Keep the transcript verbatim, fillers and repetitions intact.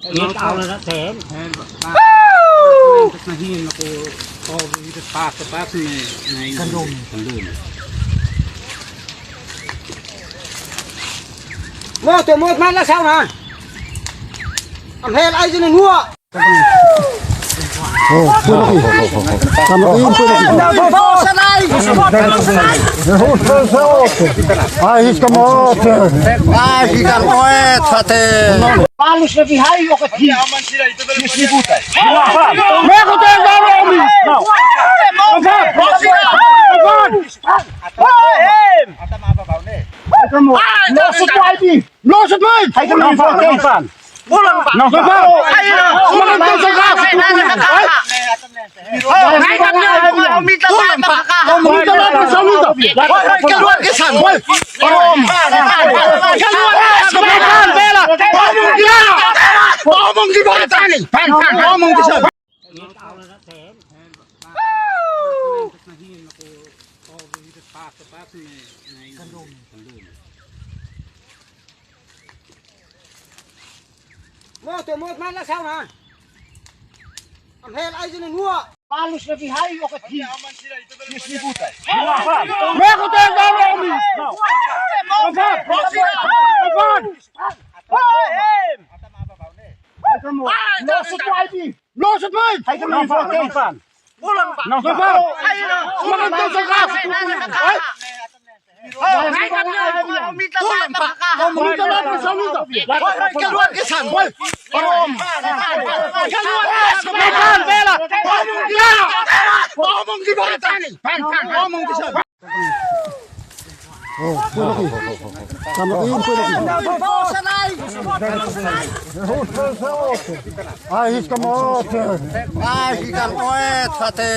Ia tahu lah tem. Nah, ini ke pas, pas nih. Nah, ini kandung. Kandung. Mau tuh, mau mana sana? Am hel aja nih, nua. Oh, sudah. Sama ini sudah. Ai, hiska mot. Ai, hiska mot, sate. Palus lebih hai, oke. Sisi buta. Meko te daro mi. Ai, no supply di. No supply. Hai, no supply. Pulang, Pak. No supply. Ayo. Pulang, Pak. Minta maaf, Pak. Minta maaf, Pak. Keluar ke sana. Keluar ke sana. Bela. Ngomong di mana tadi? Ngomong di sana. Mau tuh, mau mana sana? Am hel aja nih, nua. Palus lebih hai, oke. Sisi buta. Meko te daro mi. No supply di. No supply. Hai, no supply. Pulang, Pak. No supply. Ayo. Pulang, Pak. Minta maaf, Pak. Minta maaf, Pak. Keluar ke sana. Keluar ke sana. Bela. Ngomong di mana tadi? Ngomong di sana. Oh, sudah. Sama ini sudah. Ai, hiska mot. Ai, hiska mot, sate.